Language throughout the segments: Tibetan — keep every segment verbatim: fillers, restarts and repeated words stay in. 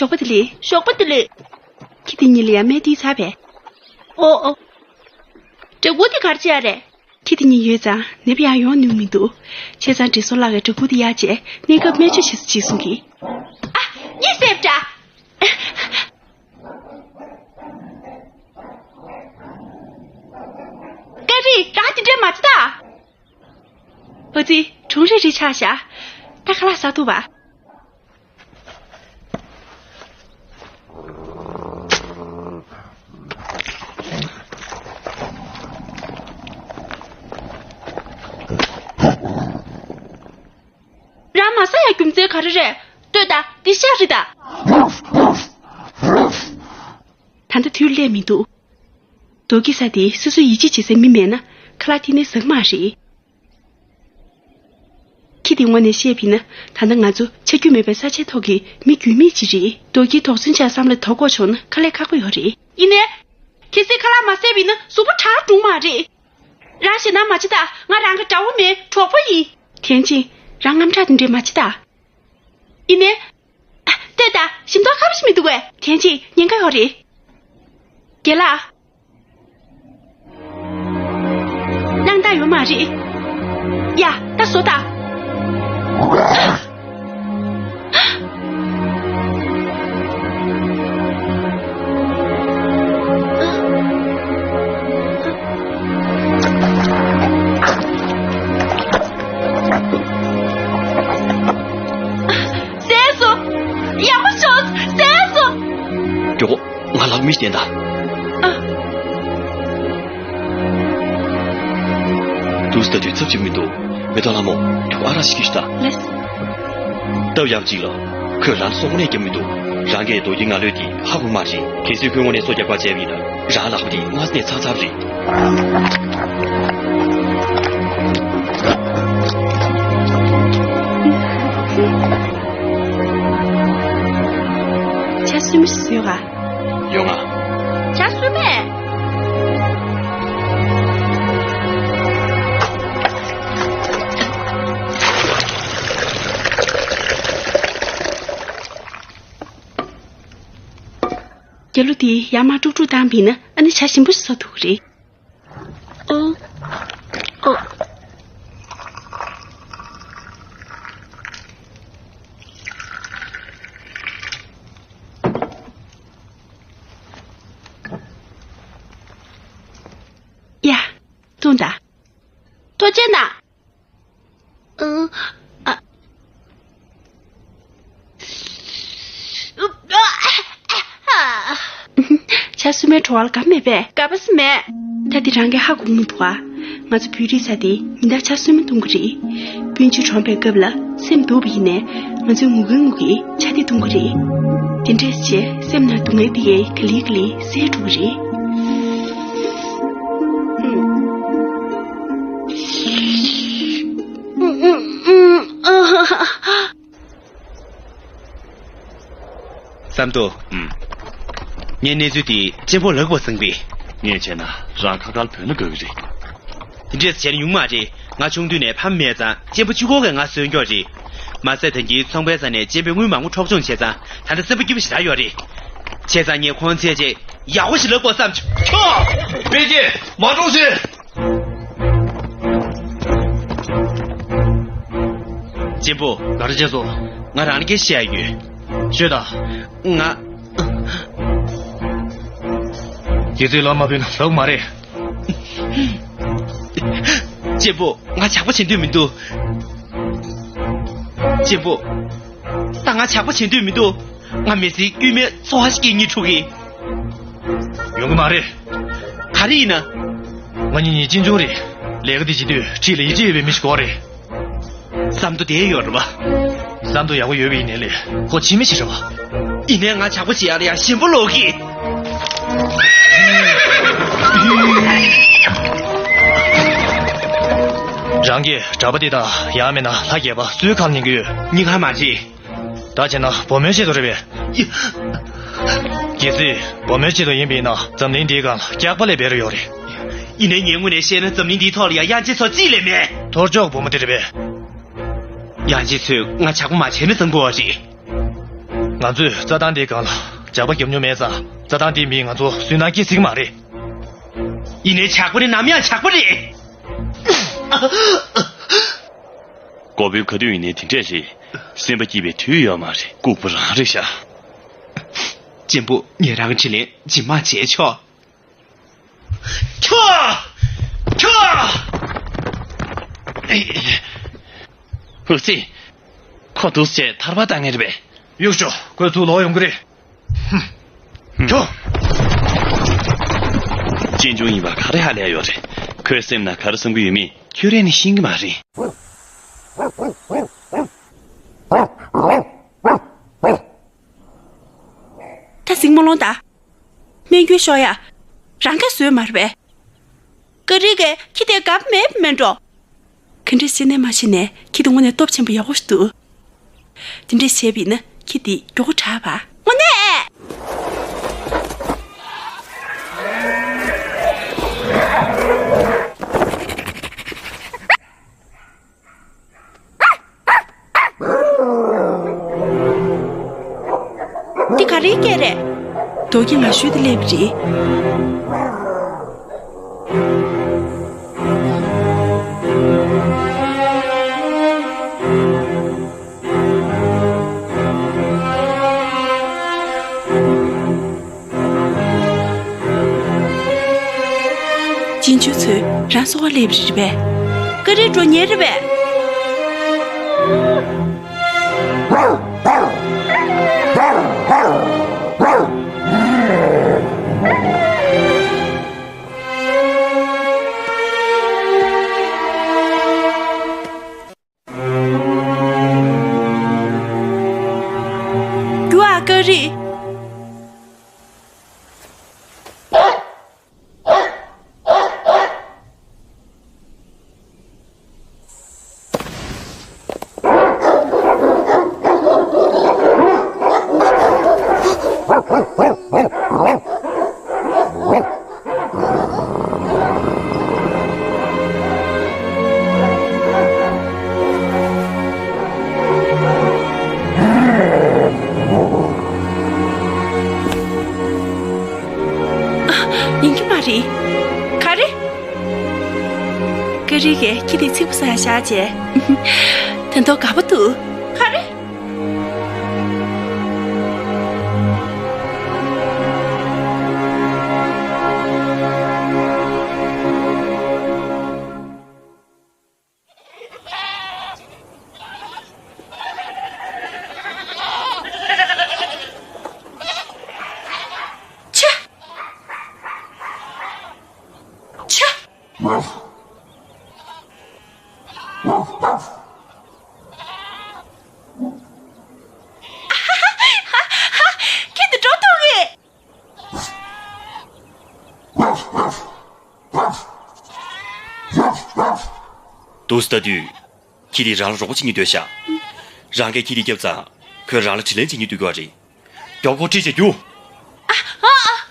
ཞོགས་པ་བདེ་ལེགས། ཞོགས་པ་བདེ་ལེགས། ཁྱི་དེ་གཉིས་ལ་ཡང་སྨན་བསྟེན་ཚར་བས། ཨོ་ཨོ། འདྲ་པོ་དེ་ག་རེ་བྱས་རེད། ཁྱི་དེ་གཉིས་ཡོད་ཙང་ནད་པ་ཡང་ཡོང་ནུས་མི་འདུག་བྱས་ཙང་དྲིན་གཟོ་ལགས་ཀྱིས་འདྲ་པོ་དེ་ཡར་བཅད་གནས་སྐབས་སྨན་བཅོས་བྱེད་ས་ཅིག་གསུང་གི། ཨ། གཉིད་སད་པ་འདྲ། ཀ་རི། རང་དེ་འདྲས་མ་བྱེད་ད། ཨོ་ཙི། གྲུང་རེ་རེ་ཆགས་ཤག་ད་ཁ་ལག་ཟ་ཐུབ་པ། རང་མ་ཟ་ཡ་རྒྱུ་མཚན་ག་རེ་རེད། ལྟོས་དང་། འདི་ཤ་རེད་ད། ད་ལྟ་དུས་སླེབས་མི་འདུག་རྡོ་སྐྱེས་ས་དེ་སོ་སོའི་ཡིད་ཆེས་བྱེད་སའི་མི་མེད་ན་ཁ་ལག་དེ་ནས་ཟ་གི་མ་རེད། ཁྱི་དེའི་ངོས་ནས་བཤད་པ་ཡིན་ན། ད་ལྟ་ང་ཚོ་ཆ་རྒྱུས་མེད་པའི་ས་ཆའི་ཐོག་གི་མི་རྒྱུས་མེད་ཅིག་རེད། རྡོ་སྐྱེས་དོགས་ཟོན་བྱ་བསམ་བློ་དོགས་པ་བྱུང་ན་དཀའ་ལས་ཁག་པོ་ཡོད་རེད། ཡིན་ནའི། གལ་སྲིད་ཁ་ལག་མ་ཟས་པ་ཡིན་ན་གཟུགས་པོ་དྲག་རུང་མ་རེད། རང་ཞེད་སྣང་མ་བྱེད་ད། ང་རང་གི་དགྲ་བོ་མིན། གྲོགས་པོ་ཡིན། ཐེན་ཅིན། རང་དངངས་སྐྲག་དེ་འདྲས་མ་བྱེད་ད། ཡིན་ནའི། ལྟོས་དང་། ཞིམ་མདོག་ཁ་པོ་ཞིག་མི་འདུག་གས། ཐེན་ཅིན། ཉེན་ཁ་ཡོད་རེད། རྒན་ལགས། སྣང་དག་ཡོད་མ་རེད། ཡ། ད་བཟོ་དང་། ཟས་སོ། ཡག་པོ་ཤོག་ཟས་སོ། མགྱོགས་པོ། ང་ལ་མི་བསྟན་ད། ཨ། དུས་ད་དུས་ཚབ་ཅིག་མི་འདུག་མེ་ཏོག་ལྷ་མོ། མགྱོགས་ཨ་རག་ཞིག་གིས་ཤི་ད། ལེས། སྟབས་ཡག་ཅིག་ལ། ཁོས་རང་སྲོག་གནས་རྒྱབ་མི་འདུག་རང་གིས་རྡོ་སྐྱེས་ང་ལོས་དེ་ཧ་གོ་མ་རེད། གལ་སྲིད་ཁོའི་ངོས་ནས་སྲོག་སྐྱབས་པ་བྱས་པ་ཡིན་ན། རང་ལག་པ་དེ་རྨ་ནས་ཚར་ཚར་རེད། ཇ་སྲུབ་མ་ཞིག་བཟོས་ག་ཡོང་ང་། ཇ་སྲུབ་མ། རྒྱ་ལོ་དེ་ཡར་མར་དཀྲུག་དཀྲུག་བཏང་བ་ཡིན་ན། ཨ་ནི་ཇ་ཞིམ་པོ་ཞིག་བཟོ་ཐུབ་ཀྱི་རེད། ཨོ། ཨོ། ཡ། བཏུང་དང་། ཐུགས་རྗེ་གནང་། ཨ། ཇ་སྲུབ་མའི་བྲོ་བ་ལ་དགའ་མེད་པས། དགའ་པོ་ཞིག་མེད། ད་འདི་རང་གིས་ཧ་གོ་གི་མི་འདུག་ག་ང་ཚོ་བོད་རིགས་ཚོ་དེ་ཉིན་ལྟར་ཇ་སྲུབ་མ་བཏུང་གི་རེད། སྤུན་མཆེད་གྲོངས་པའི་སྐབས་ལ་སེམས་སྡུག་པ་ཡིན་ནའི། ང་ཚོས་ངུ་གིན་ངུ་གིན་ཇ་དེ་བཏུང་གི་རེད། དེ་འདྲས་བྱས་སེམས་ནང་སྡུག་བསྔལ་དེ་ག་ལེ་ག་ལེ་སེལ་འགྲོ་གི་རེད། བསམ་དོ། ཨུམ། ངས་གནས་ཚུལ་དེ་གཅེན་པོར་ལབ་དགོས་བསམ་གི། ངས་བྱས་ན་རང་ཁ་ཁར་བུད་ན་དགའ་གི་རེད། དེ་འདྲས་བྱས་ན་ཡོང་མ་རེད། ང་ཆུང་དུས་ནས་ཕ་མ་མེད་ཙང་གཅེན་པོ་གཅིག་པོ་གིས་ང་གསོས་མྱོང་རེད། མ་ཟད་ད་གིན་ཚོང་པའི་ས་ནས་གཅེན་པོས་དངུལ་མང་པོ་འཕྲོག་བཅོམ་བྱས་ཙང་ད་ལྟ་སེམས་པ་སྐྱིད་པོ་ཞེ་དྲག་ཡོད་རེད། བྱས་ཙང་ངས་ཁོང་འཚོལ་བྱས་ཡག་པོ་ཞིག་ལབ་དགོས་བསམ་བྱུང་། ཁྱོ། པེ་ཅིན། མ་འགྲོ་ཞེས། གཅེན་པོ། ག་རེ་བྱས་སོང་། ང་རང་ལ་སྐད་ཆ་བཤད་ཡ་ཡོད། ཤོད་དང་། ང་། དགེ་ཚུལ་ལམ་མ་ཕུལ་ན་ལབ་མ་རེད། གཅེན་པོ། ང་ཇག་པ་བྱེད་འདོད་མི་འདུག་གཅེན་པོ། ད་ང་ཇག་པ་བྱེད་འདོད་མི་འདུག་ང་མི་ཚེའི་དཀྱུས་མའི་འཚོ་བ་ཞིག་སྐྱེལ་སྙིང་བྲོ་གི། ཡོང་གི་མ་རེད། ག་རེ་ཡིན་ན། ང་གཉིས་གཉིས་གཅེན་གཅུང་རེད། ལས་ཀ་འདི་བྱེད་དུས་འཁྲིས་ལ་ཡིད་ཆེས་ཡོད་པའི་མི་ཞིག་དགོས་རེད། བསམ་བློ་དེ་ཡོད་རེད་པ། བསམ་བློ་ཡག་པོ་ཡོད་པ་ཡིན་ནའི་ལས་ཁོ་ཕྱི་མི་ཞིག་རེད་པ། ཡིན་ནའི་ང་ཇག་པ་བྱེད་ཡག་ལ་ཡང་ཞེན་པ་ལོག་གི། རང་གིས་གྲྭ་པ་འདི་དང་ཡང་མིན་ན་ལྷ་རྒྱལ་པོ་སུའི་ཁ་ལ་ཉན་གི་ཡོད། གཉིས་ཀ་མ་བྱེད། ད་བྱས་ན་བུ་མོའི་ཆེད་དུ་རེད་པས། གལ་སྲིད་བུ་མོའི་ཆེད་དུ་ཡིན་པ་ཡིན་ན་འཛམ་གླིང་འདིའི་སྒང་ལ་སྐྱག་པ་ལས་བེད་ར་ཡོད་རེད། ཡིན་ནའི་ངའི་ངོས་ནས་བཤད་ན་འཛམ་གླིང་འདིའི་ཐོག་ལ་ཡང་དབྱངས་ཅན་ཚོ་གཅིག་ལས་མེད། ཐོར་ཅོག་བུ་མོ་དེ་རེད་པས། དབྱངས་ཅན་ཚོས་ང་ཇག་པ་མ་བྱས་ན་བསམ་གི་ཡོད་རེད། ང་ཚོས་རྩྭ་ཐང་འདིའི་སྒང་ལ་ཇག་པ་བརྒྱབ་མྱོང་མེད་ཙང་། རྩྭ་ཐང་འདིའི་མིས་ང་ཚོ་སུན་སྣང་སྐྱེ་སྲིད་ཀྱི་མ་རེད། ཡིན་ནའི་ཇག་པ་ནི་ནམ་ཡང་ཇག་པ་རེད། འགོ་དཔོན་ག་དུས་ཡིན་ནའི་དེ་འདྲས་རེད། སེམས་པ་སྐྱིད་པའི་དུས་ཡོད་མ་རེད། ལྐུགས་པ་རང་རེད་ཤག་གཅེན་པོ། ངས་རང་གི་དྲིན་ལན་ཇི་མ་བྱས་ཆོག་ཁྱོ། ཁྱོ། ཧུ་ཙི། ཁོ་འདུག་སེ་ཐར་པ་བཏང་ངེས་རེད་པས། གཡུག་ཤོག་ཁོས་ཚུར་ལོག་ཡོང་གི་རེད། ཁྱོ། གཅེན་གཅུང་ཡིན་པ་ག་རེ་ཧ་ལས་ཡོད་རེད། ཁོའི་སེམས་ན་ག་རེ་བསམ་གྱི་ཡོད་མེད་ཁྱོད་རང་ནས་ཤེས་ཀྱི་མ་རེད། ད་ཟིང་མ་སློང་ད། སྨན་རྒྱུ་ཤོག་ཡ། རང་གིས་བཟོས་མ་རེད་པས། ཀ་རི་གིས་ཁྱི་དེ་དགའ་པོ་མེད་པ་མེད་འགྲོ། ག་འདྲས་བྱས་ནས་མ་ཤེས་ནས་ཁྱི་དེ་དངོས་གནས་སྟོབས་ཆེན་པོ་ཡག་པོ་ཞིག་འདུག་དེ་འདྲས་བྱས་པ་ཡིན་ན་ཁྱི་དེ་མགྱོགས་པོ་དྲག་པ། དངོས་གནས། འདི་ག་རེའི་སྐད་རེད། རྡོ་རྒྱ་ང་ཤོད་དེ་སླེབས་རེད། གཅེན་གཅུང་ཚོས་རང་སོ་བ་སླེབས་རེད་པས། ཀ་རི་འགྲོ་ཉེ་རེད་པས། རྒྱུ་ཨ་ཀ་རི། ཡིན་གྱི་མ་རེད། ག་རེ། ཀ་རི་གིས་ཁྱི་དེ་ཚིག་པ་ཟ་ཡ་བཞག་བྱས། དེ་མདོག་དགའ་པོ་འདུག་ག་རེ། ཆ། ཆ། ཁྱེད་འདི་འགྲོ་ཐུབ་གི། འདུག་སེ་ལྟ་དུས། ཁྱི་དེས་རང་ལ་རོགས་པ་བྱེད་སྙིང་འདོད་ཤག་རང་གིས་ཁྱི་དེ་བརྒྱབ་ཙང་། ཁོས་རང་ལ་དྲིན་ལན་འཇལ་སྙིང་འདོད་ཀྱི་ཡོད་རེད། མགྱོགས་པོ་ཁྲིད་བྱེད་རྒྱུ། ཨ། ཨ། ཨ།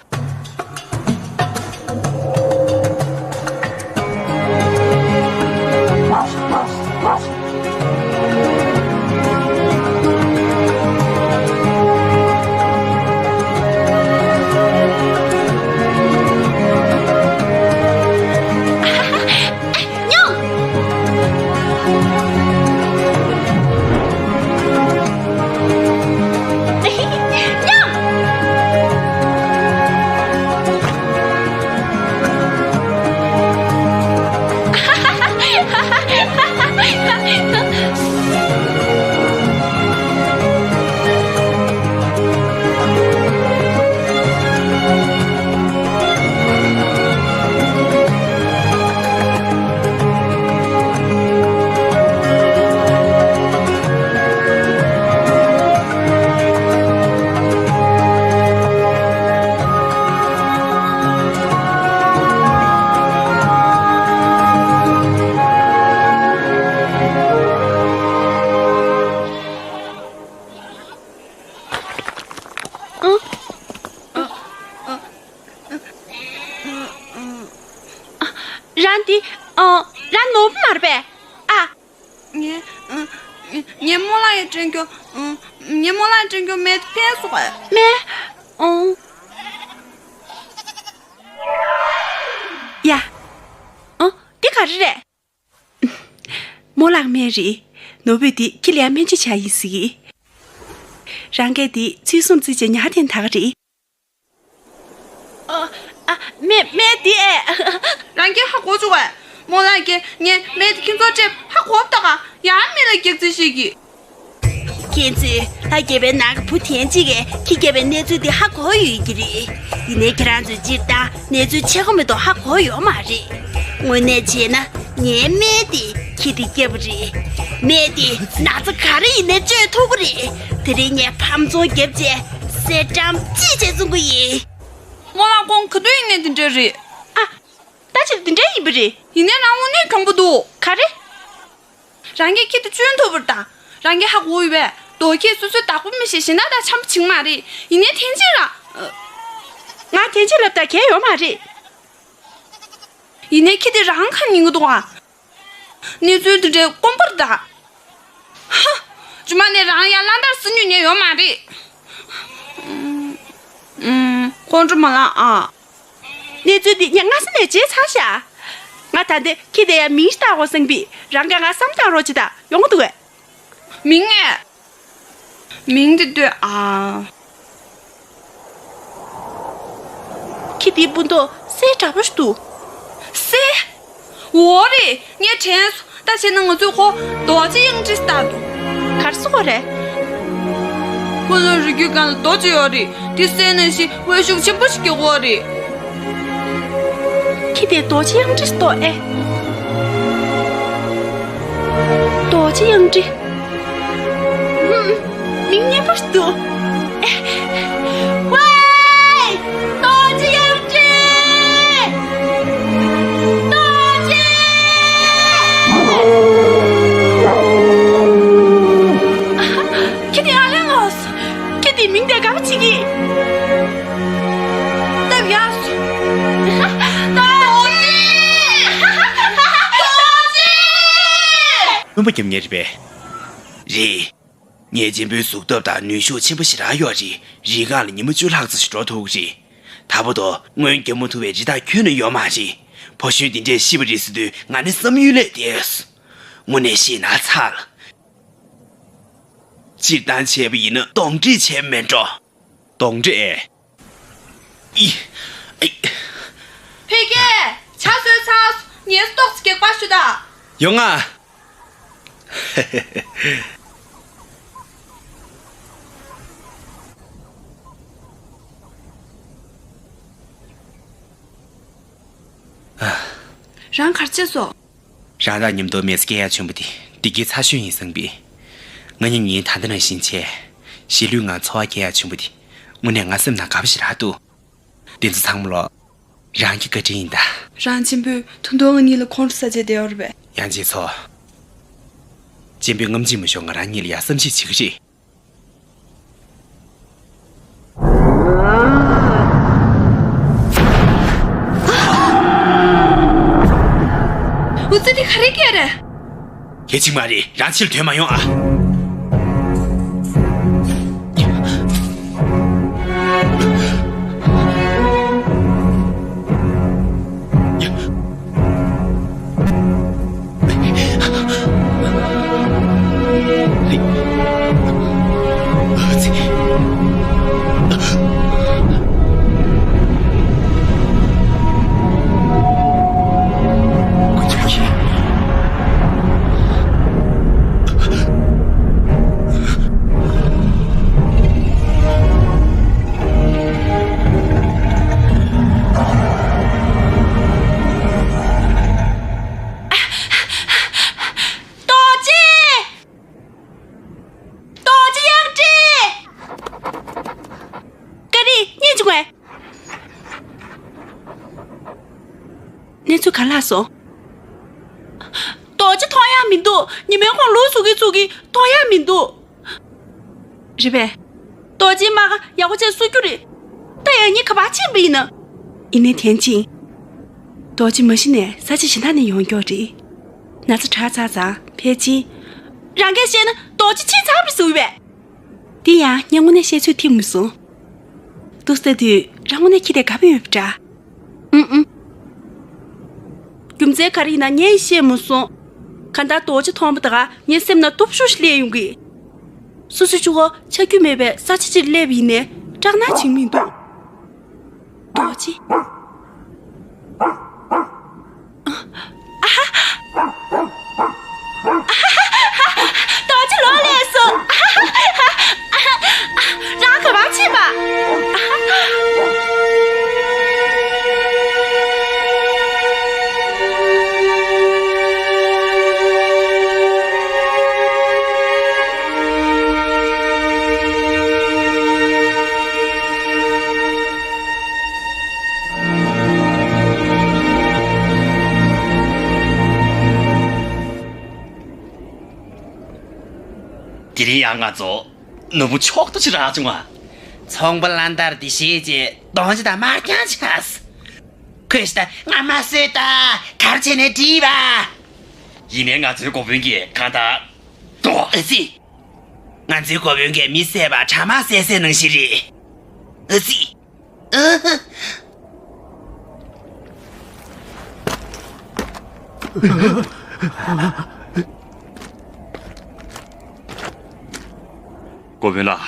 རང་འདི། ཨ། རང་ནོར་བུ་མ་རེད་པས། ཨ། ངས། ངས་རྨོ་ལགས་ཀྱིས་སྤྲད་རྒྱུ། ངས་རྨོ་ལགས་སྤྲད་རྒྱུ་སྨན་དེ་ཕན་སོང་ངས། སྨན། ཨང་། ཡ། ཨང་། འདི་ག་རེ་རེད། རྨོ་ལགས་སྨན་རེད། ནོར་བུས་འདི་ཁྱི་ལ་ཡ་སྨན་བཅོས་བྱས་ཡིན་ཟེར་གི། རང་གིས་འདི་ཚུར་སོང་བཙལ་བྱས་ཉར་དེ་ད་ག་རེད། ཨ། ཨ། སྨན། སྨན་འདི་ཨེ། རང་གིས་ཧ་གོ་བྱུང་བས། རྨོ་ལགས་ཀྱིས་ངས་སྨན་འདི་ཁྱེད་ཚོར་སྤྲད་ཧ་གོ་བ་ད་ག་ཡང་མི་ལ་སྐྱག་རྫུན་བཤད་གི། ཁྱེད་ཚོས་ལྷ་རྒྱལ་པོའི་ནང་གི་བུ་དན་ཅིག་གིས་ཁྱི་རྒྱལ་པོའི་གནས་ཚུལ་འདི་ཧ་གོ་ཡོད་ཀྱི་རེད། ཡིན་ནའི་ཁྱེད་རང་ཚོས་སྤྱིར་བཏང་གནས་ཚུལ་ཆེ་ཁག་མེད་དུ་ཧ་གོ་ཡོད་མ་རེད། དངོས་གནས་བྱས་ན་ངའི་སྨན་དེ་ཁྱི་དེ་བརྒྱབ་པ་རེད། སྨན་དེ་ན་ཚ་ག་རེ་ཡིན་ནའི་བཅོས་ཐུབ་ཀྱི་རེད། དེ་རིང་ངས་ཕམ་ཚོང་བརྒྱབ་བྱས་གསེར་ཀྲམ་གཅིག་བྱས་བཙོང་གི་ཡིན། རྨོ་ལགས་ཁོང་ག་དུས་ཡིན་ནའི་དེ་འདྲ་རེད། ཨ། ད་ཕྱིར་དེ་འདྲ་ཡིན་པ་རེད། ཡིན་ནའི་རང་དངོས་གནས་གང་པོ་འདུག་ག་རེ། རང་གིས་ཁྱི་དེ་བཅོས་ཐུབ་པ་རེད་ད། རང་གིས་ཧ་གོ་ཡོད་པས། རྡོ་ཁྱི་སོ་སོའི་བདག་པོ་མི་ཤེས་གཞན་དག་དང་འཆམ་པོ་བྱེད་ཀྱི་མ་རེད། ཡིན་ནའི་དན་ཅིག་ལ། ང་དན་ཅིག་ལབ་ད་གལ་ཡོད་མ་རེད། ཡིན་ནའི་ཁྱི་དེ་རང་ཁ་ཉན་གྱི་འདུག་ཨ། གནས་ཚུལ་དེ་འདྲའི་དཀོན་པོ་རེད་ད། ཧ། རྗེས་མ་ནས་རང་ཡར་གླང་དར་ཟིན་རྒྱུ་ཉན་ཡོད་མ་རེད། ཨུམ། ཁོང་ཁྲོ་མ་ལངས་ཨ། གནས་ཚུལ་འདི་ངས་སྔ་ས་ནས་བརྗེད་ཚར་ཤག་ང་ད་ལྟ་ཁྱི་དེ་ཡ་མིང་ཞིག་བཏགས་དགོས་བསམ་པས། རང་གིས་ང་བསམ་བཏང་རོགས་བྱེད་དང་། ཡོང་གི་འདུག་གས། མིང་ངས། མིང་འདི་ལྟོས་ཨ། ཁྱི་འདིའི་སྤུ་མདོག་གསེར་འདྲ་པོ་ཞིག་འདུག་གསེར། འོ་རེད། ངས་དྲན་སོང་། ད་བྱས་ན་ང་ཚོས་ཁོ་རྡོ་རྗེ་གཡང་འབྲི་ཟེར་བཏགས་འདུག་ག་རེ་ཟེར་དགོས་རེད། ཁོ་ལ་རི་རྒྱུད་སྒང་ལ་རྡོ་རྗེ་ཡོད་རེད། དེ་གསེར་ནང་བཞིན་དབལ་ཤུགས་ཆེན་པོ་ཞིག་རྒྱག་གོ་རེད། ཁྱི་དེ་རྡོ་རྗེ་གཡང་འབྲི་ཟེར་འདུག་ཨེ། རྡོ་རྗེ་གཡང་འབྲི། ཧུམ། མིང་སྙན་པོ་ཞིག་འདུག་ཝེ། རྡོ་རྗེ་གཡང་འབྲི། རྡོ་རྗེ། ཁྱི་དེ་ཡར་ལངས་ལོས། ཁྱི་དེའི་མིང་དེ་ག་པར་བྱེད་ཀྱི། སྟབས་ཡག་སོང་། རྡོ་རྗེ། རྡོ་རྗེ། རྔོན་པ་རྒྱབ་མཁན་རེད་པས། རེད། ངས་གཅེན་པོའི་གཟུགས་སྟོབས་དང་ནུས་ཤུགས་ཆེན་པོ་ཞེ་དྲག་ཡོད་རེད། རི་སྒང་ལ་ཉི་མ་བཅུ་ལྷག་ཙམ་ཞིག་འགྲོ་ཐུབ་ཀྱི་རེད། ད་བར་དུ་རྔོན་རྒྱག་མ་ཐུབ་པའི་རི་དྭགས་ཁྱོན་ནས་ཡོད་མ་རེད། ཕོ་གཞོན་འདི་འདྲས་ཤི་བ་རེད་ཟེར་དུས་ང་ནི་བསམ་ཡུལ་ལས་འདས་སོང་། དངོས་གནས་བཤད་ན་ཚར་ལ། སྤྱིར་བཏང་བྱས་པ་ཡིན་ན་གདོན་འདྲེ་བྱས་མེད་འགྲོ། གདོན་འདྲེ། ཨི། ཨི། ཕ་གི། ཇ་བཟོས་ཚར། ངལ་གསོ་ཏོག་ཙམ་རྒྱག་པ་ཞུ་དང་། ཡོང་ང་། རང་ག་རེ་བྱས་སོང་། རང་དང་མཉམ་དུ་མི་ཚེ་སྐྱེལ་ཡག་བྱུང་བ་དེ་བདེ་སྐྱིད་ཚ་ཤོས་ཡིན་བསམ་པས། ང་གཉིས་ཉིན་ད་ལྟ་ནང་བཞིན་བྱས། གཞིས་ལུས་ངང་འཚོ་བ་སྐྱེལ་ཡག་བྱུང་བ་དེ་དངོས་གནས་ང་སེམས་ནང་དགའ་པོ་ཞེ་དྲག་འདུག་འདི་ཚོ་ཚང་མ་ལོ། རང་གི་བཀའ་དྲིན་ཡིན་ད། རང་གཅེན་པོས་ད་དུང་ང་གཉིས་ལ་ཁོང་ཁྲོ་ཟ་བྱས་བསྡད་ཡོད་རེད་པས། ཡང་ཅིན་ཚོ། གཅེན་པོས་རྔམ་བརྗིད་མ་ཤོར་ང་རང་གཉིས་ལ་ཡ་བསམ་ཤེས་བྱེད་ཀྱི་རེད། འུ་ཚོ་འདི་ག་རེ་སྐད་རེད། གལ་ཆེན་མ་རེད། རང་ཕྱིར་ཐོན་མ་ཡོང་ཨ། རྡོ་རྗེ། རྡོ་རྗེ་གཡང་འབྲི། ཀ་རི། རྙེད་བྱུང་ངས། གནས་ཚུལ་ག་རེ་ལྷག་སོང་། རྡོ་རྗེ་མཐོང་ཡག་མི་འདུག་ཉི་མའི་ཁོང་ལུག་འཚོ་གི་འཚོ་གི་མཐོང་ཡག་མི་འདུག་རེད་པས། རྡོ་རྗེའི་རྨ་ཁ་ཡག་པོ་བྱས་གསོ་རྒྱུ་རེད། ད་ཡང་ཉིན་ག་པར་ཕྱིན་པ་ཡིན་ན། ཡིན་ནའི་དེང་ཕྱིན། རྡོ་རྗེ་མ་གཞི་ནས་ས་ཆ་གཞན་དག་ནས་ཡོང་མཁན་རེད། ན་ཚ་དྲག་ཚར་ཙང་ཕལ་ཆེར། རང་གིས་བཤད་ན་རྡོ་རྗེ་ཕྱིན་ཚར་བ་རེད་ཟེར་བས། དེ་ཡང་ངས་དངོས་གནས་བཤད་ཚོད་ཐིག་མི་སོང་། འདུག་ཟེར་དུས་རང་དངོས་གནས་ཁྱི་དེ་དགའ་པོ་ཡོད་པ་འདྲ། ཨུམ་ཨུམ། རྒྱུ་མཚན་ག་རེ་ཡིན་ན་ངས་ཤེས་མ་སོང་། གང་ལྟར་རྡོ་རྗེ་མཐོང་བ་དང་ངའི་སེམས་ནང་སྟོབས་ཤུགས་ཤིག་སླེབས་ཡོང་གི། སོ་སོའི་གཅུང་པོ་ཆ་རྒྱུས་མེད་པའི་ས་ཆ་གཅིག་སླེབས་ཡིན་ནའི་སྐྲག་སྣང་བྱེད་མི་འདུག་རྡོ་རྗེ། རྡོ་རྗེ་ལོག་སླེབས་སོང་། རང་ག་པར་ཕྱིན་པ། དེ་རིང་ཡང་ང་ཚོ་ནོར་བུ་མཆོག་ཏུ་ཅིག་རག་བྱུང་བ། ཚོང་པ་ལན་བརྡར་འདི་བཞེས་རྗེས་རྡོ་རྗེ་དང་དམར་རྐྱང་ཆགས། ཁོས་ད་ང་མ་བཟོས་ད་གར་བྱས་ནས་བྲིས་པ། ཡིན་ནའི་ང་ཚོའི་འགོ་དཔོན་གྱིས་གང་ལྟར་རྡོ། ཨ་ཙི། ང་ཚོའི་འགོ་དཔོན་གྱིས་མི་བསད་པར་དྲ་དམར་བསད་བསད་ནང་བཞིན་རེད། ཨ་ཙི། འགོ་དཔོན་ལགས།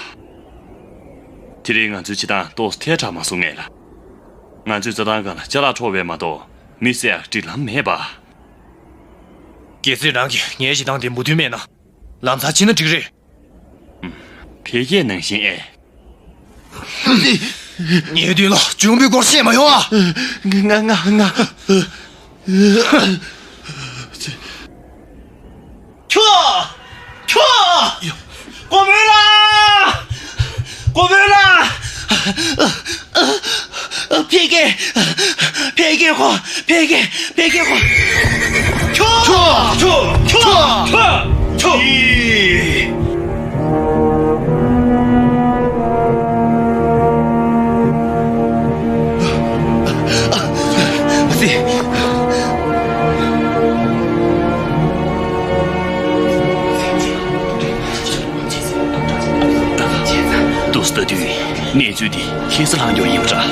དེ་རིང་ང་ཚོའི་བྱེད་སྟངས་ཏོག་ཙམ་ཐལ་དྲགས་མ་སོང་ངས་ལ། ང་ཚོའི་རྩྭ་ཐང་སྒང་ལ་ཅ་ལག་འཕྲོག་པ་མ་གཏོགས་མི་བསད་ཡག་སྒྲིག་ལམ་མེད་པ། གལ་སྲིད་རང་གིས་ངའི་བྱེད་སྟངས་དེ་མོས་མཐུན་མེད་ན། ལམ་སང་ཕྱིན་ན་འགྲིག་རེད། ཕལ་སྐད་ནང་བཞིན་ཨེ། ངའི་མདུན་ལ་འབྱུང་པོའི་སྐོར་བཤད་མ་ཡོང་ཨ། ང་ང་ང་། ཁྱོད། ཁྱོད། འགོ་དཔོན་ལགས། འགོ་དཔོན་ལགས། ཕལ་སྐད། ཕལ་སྐད་ཁོ། ཕལ་སྐད། ཕལ་སྐད་ཁོ། ཁྱོད། ཁྱོད། ཁྱོད། ཁྱོད། ཁྱོད། ཁྱོད། འདུག་ལྟ་དུས་གནས་ཚུལ་འདི་ཁྱད་མཚར་ལྷག་མྱོང་ཡིན་པ་འདྲ།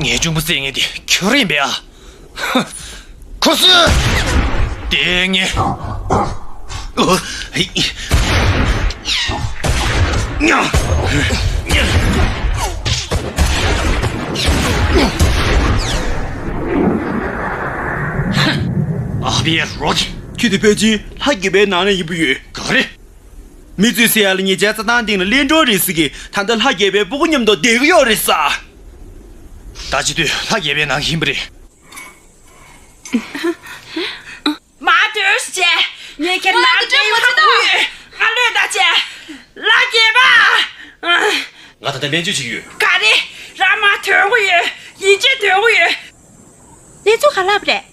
ངའི་གཅུང་པོ་བསད་མཁན་དེ་ཁྱོད་རེད་པས་ཨ། ཁོ་སུ། དེ་ངས། ཨོ། ཧེ། ཉ། ཨ་བི་རོ་ཀི། ཁྱོད་དེ་ཕལ་ཆེར་ལྷ་བརྒྱད་པའི་ནང་ནས་ཡིན་པ་ཡོད། ག་རེ། མི་ཚོས་ཟེར་ཡ་ལ་ཉེ་ཆར་རྩྭ་ཐང་སྟེང་ལ་གླིང་སྒྲུང་རེད་ཟེར་གི། ད་ལྟ་ལྷ་བརྒྱད་པའི་སྤུ་གུ་མཉམ་དུ་བསྡད་ཀྱི་ཡོད་རེད་ས། ད་བྱེད་དུས་ལྷ་བརྒྱད་པའི་ནང་ཡིན་པ་རེད། མ་ཐོས་ཤིག་ངས་ཁྱེད་ནང་འདྲེ་ཡོད་ཁ་ཁུ་ཡོད། ང་ལོས་ད་ཆེ། ལྷ་བརྒྱད་པ། ང་ད་ལྟ་སྨན་བཅོས་བྱེད་ཀྱི་ཡོད། ག་རེ། རང་མ་ཐོན་གི་ཡོད། ཡིན་གཅིག་ཐོན་གི་ཡོད། གནས་ཚུལ་ག་ལབ་རེད།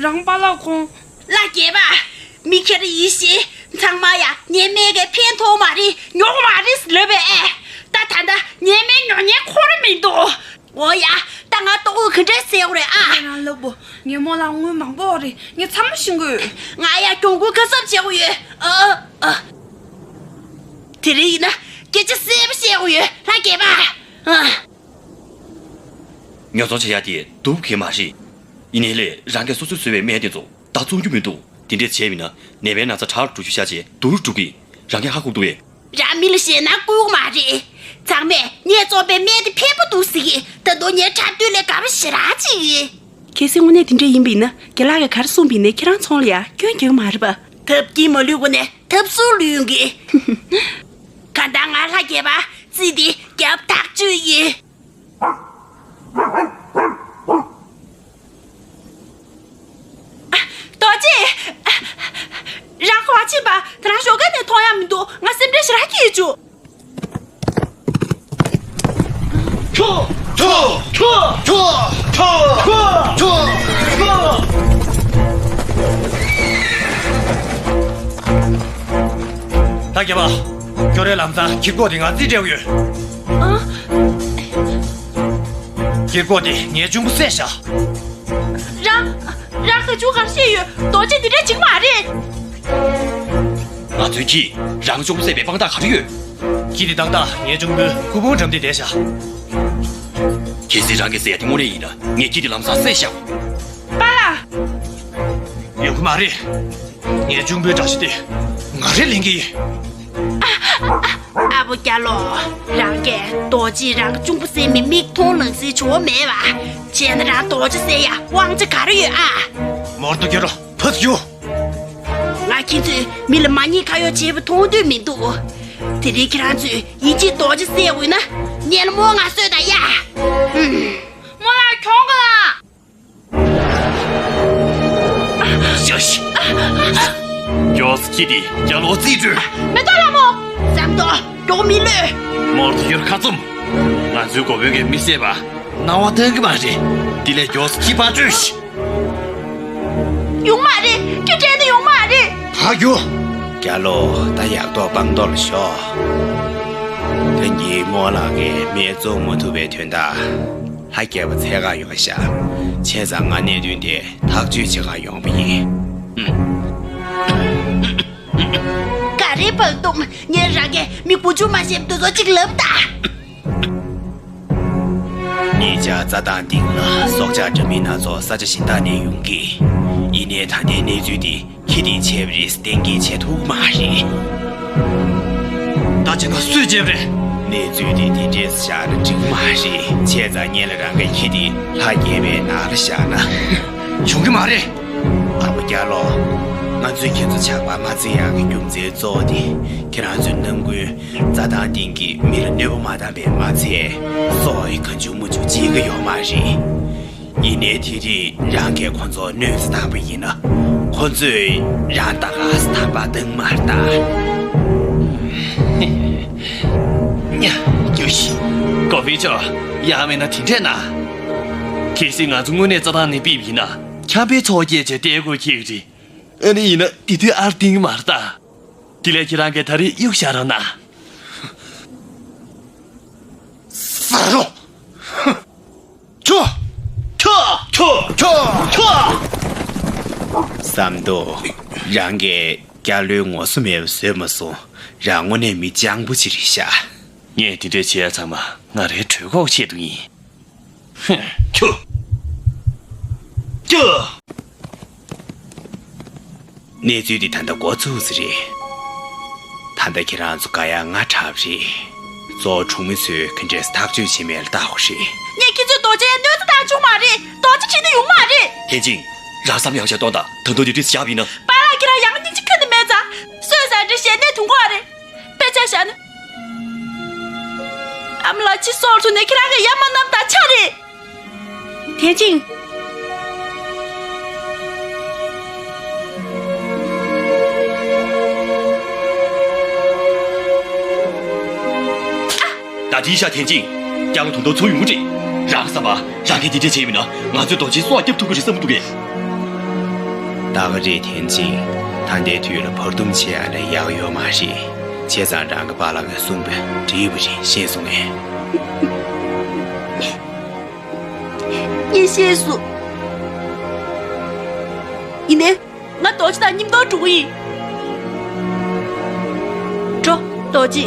རང་པཱ་ལགས་ཁོང་། ལྷ་བརྒྱད་པ། མི་ཁྱེར་ཡིན་ཞེས། ཚང་མ་ཡ་ངའི་སྨན་གྱིས་ཕན་ཐོགས་མ་རེད། ཉོག་མ་རེད་ལབ་པས་ཨེ། ད་ད་ད་ངའི་སྨན་ཉོ་མཁན་ཁོ་རང་མི་འདུག་འོ་ཡ། ད་ང་ལྟོ་གོས་ག་འདྲས་ཟས་དགོས་རེད་ཨ། ཁྱེད་རང་ལབ་དགོས། ངའི་རྨོ་ལགས་དངུལ་མང་པོ་རེད། ངས་ཚང་མ་ཤེས་ཀྱི་ཡོད། ང་ཡ་གྱོང་གུན་ཁ་གསབ་བྱེད་དགོས་ཡོད། ཨ་ཨ། དེ་རིང་ཡིན་ན་སྐད་ཆ་གསལ་པོ་བཤད་དགོས་ཡོད་ལྷ་བརྒྱད་པ། ཨ། ཉོ་ཚོང་བྱེད་ཡ་དེ་སྡུག་གི་མ་རེད། ཡིན་ནའི་ལས་རང་གིས་སོ་སོས་བཟོས་པའི་སྨན་དེ་ཚོ་ད་བཙོང་རྒྱུ་མི་འདུག་དེ་འདྲས་བྱས་མིན་ན་ནད་པའི་ན་ཚ་དྲག་རུ་འགྲོ་རྒྱུ་ཤ་ཆེ་སྡུག་རུ་འགྲོ་གི། རང་གིས་ཧ་གོ་གི་འདུག་གས། རང་མི་ལ་ཞེད་སྣང་སྐུལ་གི་མ་རེད། ཚང་མས་ངས་བཙོངས་པའི་སྨན་དེ་ཕན་པོ་འདུག་ཟེར་གི། ད་དུང་ངའི་འཁྲབ་སྟོན་ལས་དགའ་པོ་ཞེ་དྲག་ཅིག་ཡིན། གལ་སྲིད་དངོས་གནས་དེ་འདྲས་ཡིན་པ་ཡིན་ན་རྒན་ལགས་ཀྱིས་ག་རེ་གསུངས་པ་ཡིན་ནའི་ཁྱེད་རང་ཚོང་ལ་ཡ་སྐྱོན་རྒྱག་གི་མ་རེད་པ། ཐབས་ཀྱིས་མ་ལུས་གོ་ནས་ཐབས་སུ་ལུས་གི། གང་ལྟར་ང་ལྷ་བརྒྱད་པ་རྩིས་དེ་རྒྱབ་ཐག་ཆོད་ཡིན། རྡོ་རྗེ། རང་ག་པར་ཕྱིན་པ། ད་རང་ཞོགས་ཀ་ནས་མཐོང་ཡ་མི་འདུག་ང་སེམས་ཁྲལ་ཞེ་དྲག་སྐྱེས་བྱུང་། ཁྱོ། ཁྱོ། ཁྱོ། ཁྱོ། ཁྱོ། ཁྱོ། ད་རྒྱལ་བ། ཁྱོད་རའི་ལམ་སང་གྱི་སྒོ་དེ་ང་རྩིས་སྤྲད་ཡོད། ཨ། དཀྱིལ་འཁོར་དེ་ངའི་གཅུང་པོ་བསད་བཞག་རང་། རང་གི་གཅུང་ག་རེ་བྱས་ཡོད། རྡོ་རྗེ་འདི་འདྲ་བྱེད་ཀྱི་མ་རེད། ང་ཚོས་ཀྱིས་རང་གི་གཅུང་པོ་བསད་པའི་དཔང་རྟགས་ག་རེ་ཡོད། ཁྱི་དེ་ཏག་ཏག་ངའི་གཅུང་པོའི་སྐུ་ཕུང་འགྲམ་དེ་བསྡད་བཞག་གལ་སྲིད་རང་གིས་བསད་ཡ་དེ་དངོས་གནས་ཡིན་ན། ངས་ཁྱི་དེ་ལམ་སང་བསད་བཞག་པཱ་ལགས། ཡོང་གི་མ་རེད། ངའི་གཅུང་པོའི་དགྲ་ཤ་དེ་ང་རས་ལེན་གྱི་ཡིན། ཨ་བོ་སྐྱ་ལོ། རང་གིས་རྡོ་རྗེས་རང་གི་གཅུང་པོ་བསད་མི་མིག་མཐོང་ལག་ཟིན་བྱུང་བ་མེད་པ། བྱས་ན་རང་རྡོ་རྗེ་བསད་ཡ་དབང་ཆ་ག་རེ་ཡོད་ཨ། མོར་དུ་རྒྱུ་རོ་ཕུད་རྒྱུ། ང་ཁྱེད་ཚོས་མི་ལ་མ་ཉེས་ཁ་གཡོག་བྱེད་པ་མཐོང་འདོད་མི་འདུག་དེ་རིང་ཁྱེད་རང་ཚོས་ཡིད་ཆེས་རྡོ་རྗེ་བསད་འོས་ན་ཉེ་ལ་མོ་ང་གསོད་དང་ཡ། ཧུམ། རྨོ་ལགས་གྱོང་ག་ལ། ཡོ་ཤི། མགྱོགས་སུ་ཁྱི་དེ་རྒྱ་ལོ་རྩིས་སྤྲོད། མེ་ཏོག་ལྷ་མོ། ཟམ་ཏོག་མགྱོགས་མི་ལོས། མོར་དུ་ཡུར་ཁ་བཙུམ། ང་ཚོའི་འགོ་དཔོན་གྱིས་མི་བསད་པ་སྣང་བ་སྟོན་གྱི་མ་རེད། དེ་ལས་མགྱོགས་སུ་ཁྱི་ཕར་སྤྲོད་ཤིག་ཡོང་མ་རེད། ཁྱི་བྲལ་ནས་ཡོང་མ་རེད། ཕར་རྒྱུགས། རྒྱ་ལོ། ད་ཡག་ཐོག་སྤང་ཐོག་ལ་ཤོག་ད་གིན་རྨོ་ལགས་ཀྱིས་མི་བཙོང་མ་ཐུབ་པའི་དོན་དག་ལྷ་རྒྱལ་པོ་འཚོལ་གར་ཡོང་བ་ཤག་བྱས་ཙང་ང་གནད་དོན་དེ་ཐག་གཅོད་བྱེད་གར་ཡོང་བ་ཡིན། ག་རེ་བར་འདུམ། ངས་རང་གི་མི་དགུ་བཅུ་མ་ཤེས་འདུ་ཚོགས་གཅིག་ལབ་ད། ཉེ་ཆར་རྩྭ་ཐང་སྟེང་ལ་སྲོག་ཆགས་འདྲ་མིན་སྣ་ཚོགས་ས་ཆ་གཞན་དག་ནས་ཡོང་གི། ཡིན་ནའི་ད་ལྟའི་གནས་ཚུལ་འདི་ཁྱི་དེས་བྱས་པ་རེད་གཏན་འཁེལ་བྱེད་ཐུབ་ཀྱི་མ་རེད། ད་བྱས་ན་སུས་བྱས་པ་རེད། གནས་ཚུལ་འདི་དེ་འདྲས་བཞག་ན་འགྲིག་གི་མ་རེད། བྱས་ཙང་ཉེ་ལ་རང་གི་ཁྱི་དེ་ལྷ་རྒྱལ་པོའི་ནགས་ལ་བཞག་ན་ཡོང་གི་མ་རེད། ཨ་བོ་སྐྱ་ལོ། ང་ཚོས་ཁྱེད་ཚོ་ཇག་པ་མ་བརྩི་ཡག་གི་རྒྱུ་མཚན་གཙོ་བོ་དེ་ཁྱེད་རང་ཚོའི་ནང་ཁུལ་རྩྭ་ཐང་སྟེང་གི་མི་ལ་གནོད་པ་མ་བཏང་བས་མ་ཚད། སྲོག་ཡི་གང་བྱུང་མང་བྱུང་བྱེད་ཀྱི་ཡོད་མ་རེད། ཡིན་ནའི་དེ་རིང་རང་གིས་ཁོ་ཚོ་གནོད་འཚེ་བཏང་བ་ཡིན་ན། ཁོ་ཚོས་རང་ད་ག་སེ་ཐར་པ་བཏང་མ་རེད་ད། ཉ། རྒྱུགས་ཤིག་འགོ་དཔོན་མཆོག་ཡང་མིན་ན་དེ་འདྲས་ན། གལ་སྲིད་ང་ཚོ་དངོས་གནས་རྩྭ་ཐང་ནས་ཕུད་པ་ཡིན་ན། ཁྱམས་པའི་ཚོགས་བསྐྱལ་བྱས་ལྟད་མོ་འཁྱེར་གྱི་རེད། ཨ་ནི་ཡིན་ན་དེ་དུས་ཨར་ཏིང་མར་ལྟ། དེ་ལས་ཁྱེད་རང་གིས་ད་རེས་གཡུག་བཞག་རོགས་གནང་། ཟ་རོ། ཁྱོ། ཁྱོ། ཁྱོ། ཁྱོ། ཁྱོ། ཟམ་ཏོག་རང་གིས་སྐྱ་ལོའི་ངོ་སོ་མེད་པ་བཟོས་མ་སོང་། རང་དངོས་གནས་མི་སྤྱང་པོ་ཅིག་རེད་ཤག་ངས་དེ་འདྲས་བྱས་ཡ་ཚང་མ་ང་རའི་གྲོད་ཁོག་ཆེད་དུ་ཡིན། ཧུམ། ཁྱོ། ཁྱོ། གནས་ཚུལ་འདི་ད་ལྟ་འགོ་ཚུགས་ས་རེད། ད་ལྟ་ཁྱེད་རང་ཚོ་དགའ་ཡག་ང་དྲག་པ་རེད། གཙོ་བོ་གྲོང་མི་ཚོས་ག་འདྲས་ཐག་གཅོད་བྱེད་མེད་ལ་བལྟ་དགོས་རེད། ངས་ཁྱེད་ཚོའི་རྡོ་རྗེ་གནོད་འཚེ་བཏང་བཅུག་མ་རེད། རྡོ་རྗེ་ཁྱེར་ནས་ཡོང་མ་རེད། ཐེན་ཅིང་། རང་བསམ་ཡག་བྱས་གཏོང་དང་། ད་དུང་དེ་འདྲས་བཞག་པ་ཡིན་ན། པཱ་ལགས་ཁྱེད་རང་ཡང་སྙིང་རྗེ་ཁ་ནས་མེད་ཙང་། སོས་ཙང་འདྲ་བཤད་ནས་དུང་གོ་རེད། དཔེ་ཆ་བཞག་ན། ཨ་མ་ལགས་ཁྱི་སྲོག་ཐུག་ནས་ཁྱེད་རང་གི་ཡ་མ་བསྣམས་དང་ཆ་རེད། ཐེན་ཅིང་། ད་དེའི་ཤ་ཐེན་ཅིང་། སྐྱ་ལོ་དུང་དུང་ཚུར་ཡོང་གི་རེད། རང་བསམ་པ། རང་གིས་དེ་འདྲས་བྱས་མིན་ན་ང་ཚོའི་རྡོ་རྗེའི་སྲོག་སྐྱོབ་ཐུབ་ཀྱི་རེད་བསམ་གྱི་འདུག་གས། ད་ག་རེད་ཐེན་ཅིང་། ད་ལྟའི་དུས་ལ་བར་འདུམ་བྱེད་ཡ་ལས་ཡག་ཡོད་མ་རེད། བྱས་ཙང་རང་གི་པཱ་ལགས་ཀྱིས་གསུངས་པ་འགྲིག་པ་རེད། ཤེས་སོང་ངས། ངས་ཤེས་སོང་། ཡིན་ནའི། ང་རྡོ་རྗེ་དང་མཉམ་དུ་འགྲོ་གི་ཡིན། འགྲོ། རྡོ་རྗེ།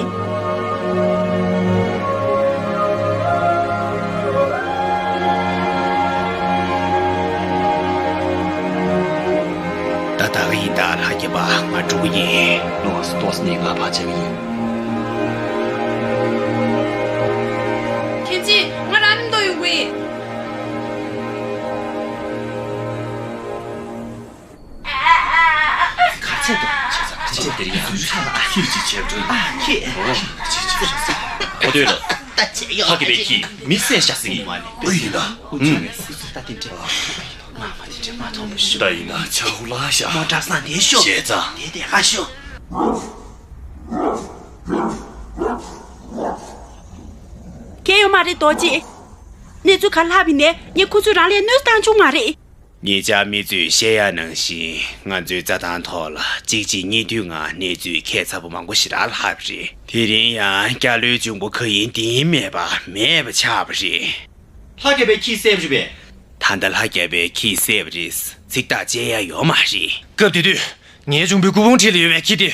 ད་ད་ག་ཡིན་ད་ལྷ་རྒྱལ་པོ། ང་འགྲོ་གི་ཡིན། ལོག་སི་ཏོག་སི་ནས་ང་ཕར་ཆས་གི་ཡིན། ཐེན་ཅིང་། ང་རང་མཉམ་དུ་ཡོང་གི་ཡིན། ག་ཚད་དུ། ཁྱེད་ཚོ་ཁྱེད་དེར་ཡང་ཚུར་ཆགས་ལ། ཁྱེད་ཀྱིས་བྱས་འགྲོ། ཨ་ཁྱེད། ཨོ། ཁྱེད་ཀྱིས་བྱས། ཁོ་ཐོས་ལ། ད་ཆད་ཡོད། ཕ་གི་བའི་ཁྱི་མི་བསད་བཞག་ཟིན་ཡིན། ཨོ་ཡིན་ན། ཨུ་ཚུགས་ངས་སུ་སུ་ད་དེ་འདྲ། ང་མ་དེ་འདྲ་མ་མཐོང་བ་ཞུ། ད་ཡིན་ན་ཆ་ཧུ་ལ་ཤ། མོ་བྲག་སང་དེ་ཤོག་བྱས་ཙང་། དེ་དེ་ཧ་ཤོག་གལ་ཡོད་མ་རེད་རྡོ་རྗེ། གནས་ཚུལ་ག་ལྷག་པ་ཡིན་ནའི་ངས་ཁོ་ཚོས་རང་ལ་གནོད་བཏང་བཅུག་མ་རེད། ཉེ་ཆར་མི་ཚོས་བཤད་ཡ་ནང་བཞིན་ང་ཚོའི་རྩྭ་ཐང་ཐོག་ལ་གཅིག་རྗེས་གཉིས་མཐུད་ངང་གནས་ཚུལ་ཁྱད་མཚར་པོ་མང་པོ་ཞེ་དྲག་ལྷག་པ་རེད། དེ་རིང་ཡང་སྐྱ་ལོའི་འབྱུང་པོ་ག་ཡིན་དེ་ཡིན་མེད་པ་མེད་པ་ཆགས་པ་རེད། ལྷ་རྒྱལ་པོའི་ཁྱི་བསད་པ་རེད་པས། ད་ལྟ་ལྷ་རྒྱལ་པོའི་ཁྱི་བསད་པ་རེད། ཚིག་ཐག་བཅད་ཡ་ཡོད་མ་རེད། སྐབས་དེ་དུས་ངའི་གཅུང་པོའི་སྐུ་ཕུང་འཁྲིས་ལ་ཡོད་པའི་ཁྱི་དེ།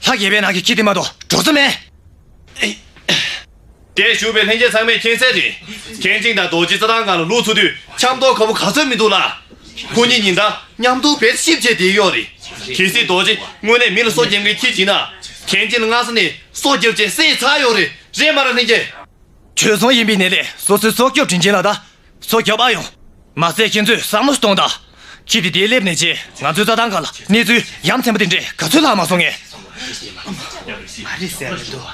ལྷ་རྒྱལ་པོའི་ནང་གི་ཁྱི་དེ་མ་གཏོགས་འགྲོ་ས་མེད། དེར་བཞུགས་པའི་ལྷན་རྒྱས་ཚང་མས་མཁྱེན་གསལ་རེད། མཁན་ཆེན་དང་རྡོ་རྗེ་རྩྭ་ཐང་སྒང་ལ་ལུག་འཚོ་དུས་འཆམ་ཐོག་ཁ་པོ་ག་ཚོད་མི་འདུག་ལ། ཁོ་གཉིས་ཉིན་ལྟར་མཉམ་དུ་བེད་ཤིབ་བྱས་བསྡད་ཡོད་རེད། གལ་སྲིད་རྡོ་རྗེ་དངོས་གནས་མི་ལ་སྲོག་སྐྱབས་མཁན་ཁྱི་བྱིན་ན། མཁན་ཆེན་ལ་སྔ་ས་ནས་སྲོག་སྐྱབས་བྱས་བསད་ཚར་ཡོད་རེད། རེད་མ་རེད་ལྷན་རྒྱས། བྱོལ་སོང་ཡིན་པའི་ནས་ལས་སོ་སོའི་སྲོག་སྐྱོབ་དྲིན་ཆེན་ལ་ད་སྲོག་སྐྱོབ་ཨ་ཡོང་། མ་ཟད་ཁྱེད་ཚོས་བསམ་བློ་གཏོང་དང་། ཁྱི་དེ་དེ་སླེབས་ནས་རྗེས་ང་ཚོའི་རྩྭ་ཐང་ཁ་ལ་གནས་ཚུལ་ཡ་མཚན་པ་དེ་འདྲས་ག་ཚོད་ལྷག་མ་སོང་ངས། མ་རེད་ཟེར་མི་འདུག་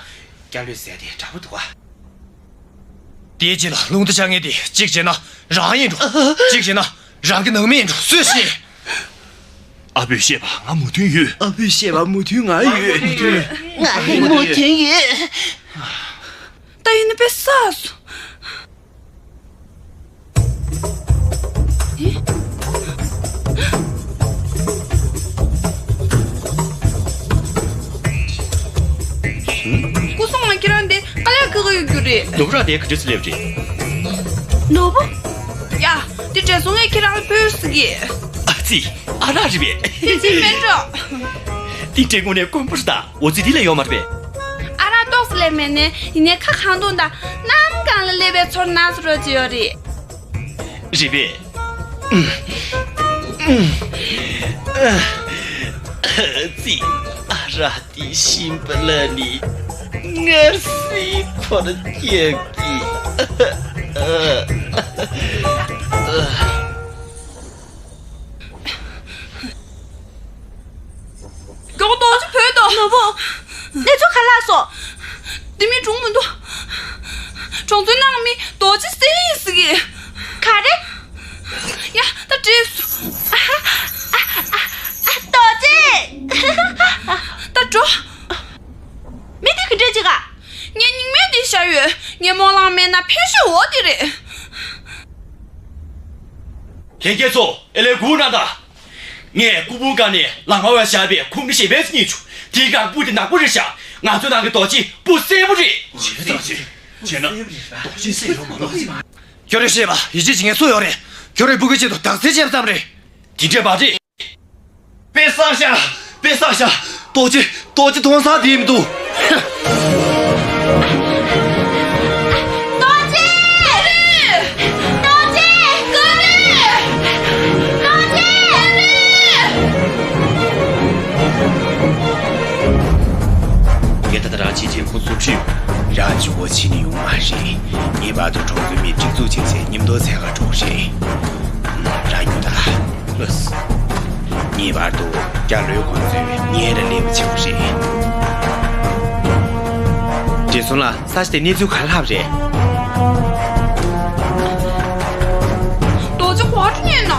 སྐྱབས་ལོས་ཟེར་དེ་དྲག་པོ་འདུག་ཨ། དེའི་རྗེས་ལ་རླུང་རྟ་ཆག་མཁན་དེ་གཅིག་བྱས་ན་རང་ཡིན་འགྲོ། གཅིག་བྱས་ན་རང་གི་ནང་མི་ཡིན་འགྲོ་སུས་ཤེས། ཨ་བོས་བཤད་པ་ང་མོས་མཐུན་ཡོད། ཨ་བོས་བཤད་པ་མོས་མཐུན་ང་ཡོད། ང་ཡང་མོས་མཐུན་ཡོད། ད་ཡིན་ན་དཔེ་བསགས་སོང་། ཨེ། སྐུ་སྲུང་མ་ཁྱེད་རང་དེ་དཀའ་ལས་ཁག་གི་ཡོད་རྒྱུ་རེད། ནོར་བུ་རང་དེ་ག་འདྲ་སེ་སླེབས་རེད། ནོར་བུ། ཡ། དེ་བགྲེས་སོང་ངས་ཁྱེད་རང་ལ་ཕུལ་ཟེར་གི། ཨ་ཙི། ཨ་རག་རེད་པས། དེ་ཅི་མིན་འགྲོ། དེ་འདྲའི་དངོས་གནས་དཀོན་པོ་རེད་ད། འོ་ཙི་དེ་ལས་ཡོད་མ་རེད་པས། ཨ་རག་ཏོག་ཙམ་ལས་མེད་ནས་ཡིན་ནའི་ཁ་གང་འཐུང་དང་གནམ་གང་ལ་སླེབས་པའི་ཚོར་སྣ་ཚོར་བ་ཅིག་ཡོད་རེད། རེད་པས། ཨ་ཙི། ཨ་རག་དེ་ཤིང་པ་ལ་ནི་ངར་སི་འཁོར་རྒྱག་གི། མགྱོགས་རྡོ་རྗེ་བོས་དང་། ནོར་བུ། གནས་ཚུལ་ག་རེ་ལྷག་སོང་། དེ་མིན་གྲོངས་མི་འདུག་གྲོང་ཚོའི་ནང་མི་རྡོ་རྗེ་བསད་ཡིན་ཟེར་གི། ག་རེ། ཡ་ད་བྲིས་སོང་། ཨ་ཨ་ཨ་ཨ་རྡོ་རྗེ། ད་འགྲོ། མི་དེ་ག་འདྲས་ཅིག་ག་ངས་སྙིང་མེད་དེ་བཞག་ཡོད། ངས་སྨོན་ལམ་མེད་ན་ཕན་ཤོས་འོ་དེ་རེད། ལྷན་རྒྱས་ཚོ་ཨེ་ལས་སྒུག་གནང་དང་། ངས་སྐུ་ཕུང་སྒང་ནས་ལག་དམར་བ་བཞག་པའི་ཁུང་ཁྲི་ཞེ་པོ་ཅིག་རྙེད་བྱུང་། དེའི་སྒང་སྤུ་དེ་ནག་པོ་རེད་ཤག་ང་ཚོའི་ནང་གི་རྡོ་རྗེ་སྤུ་སེར་པོ་རེད། བྱས་ཙང་བྱས་ན་རྡོ་རྗེ་སེར་ཡོད་མ་རེད། ཁྱོད་རང་ཤེས་པ་ཡིད་ཆེས་བྱེད་མཁན་སུ་ཡོད་རེད། ཁྱོད་རང་སྤུ་གུའི་ཆེད་དུ་དག་སེལ་བྱས་པ་ཙམ་རེད། དེ་འདྲས་མ་རེད། དཔེ་བསགས་ཤག་དཔེ་བསགས་ཤག་རྡོ་རྗེ། རྡོ་རྗེ་མཐོང་ས་དེ་མི་འདུག་རྡོ་རྗེ། རྡོ་རྗེ། རྡོ་རྗེ། རྡོ་རྗེ། ངས་ད་ལྟ་རང་ཕྱིན་ཆད་ཁོ་ཚོ་ཁྲིད། རང་གཅིག་པོ་ཕྱིན་ནས་ཡོང་མ་རེད། ངེས་པར་དུ་གྲོང་ཚོའི་མི་སྒྲིག་འཛུགས་བྱས་ཚེ་མཉམ་དུ་འཚོལ་ག་འགྲོ་རེད། རང་ཡོད་ད། ལགས། ངེས་པར་དུ་རྒྱ་ལོས་ཁོང་ཚོས་ཉེ་རུ་སླེབས་པ་བྱེད་དགོས་རེད། བགྲེས་སོང་ལགས། ས་ཆ་དེ་གནས་ཚུལ་ག་རེ་ལྷག་པ་རེད། རྡོ་རྗེ་ག་པར་ཉལ་ན།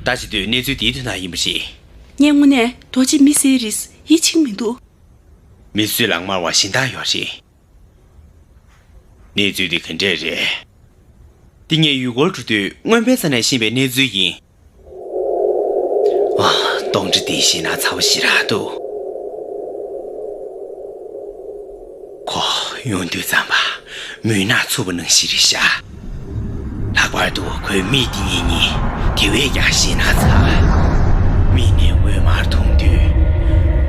ད་བྱེད་དུས་གནས་ཚུལ་འདིའི་དོན་དག་ཡིན་པ་རེད། ངས་དངོས་གནས་རྡོ་རྗེ་མི་བསད་རེད་ཡིད་ཆེས་མི་འདུག་མི་གསོད་ལག་དམར་བ་གཞན་དག་ཡོད་རེད། གནས་ཚུལ་འདི་ག་འདྲས་རེད། འདི་ངས་ཡུལ་སྐོར་འགྲོ་དུས་སྔོན་དཔོན་ས་ནས་ཤེས་པའི་གནས་ཚུལ་ཡིན། ཨ། སྟོང་ཁྲི་འདི་ཞེད་སྣང་ཚ་བོ་ཞེ་དྲག་འདུག་ཁོ་ཡོང་དུས་ཙམ་པ་མུན་ནག་འཚུབ་པ་ནང་བཞིན་རེད་ཤག་ལྷག་པར་དུ་ཁོའི་མིག་འདི་གཉིས་ནི་དེ་བས་ཀྱང་ཞེད་སྣང་ཚ། མིག་ནས་འོད་དམར་མཐོང་དུས་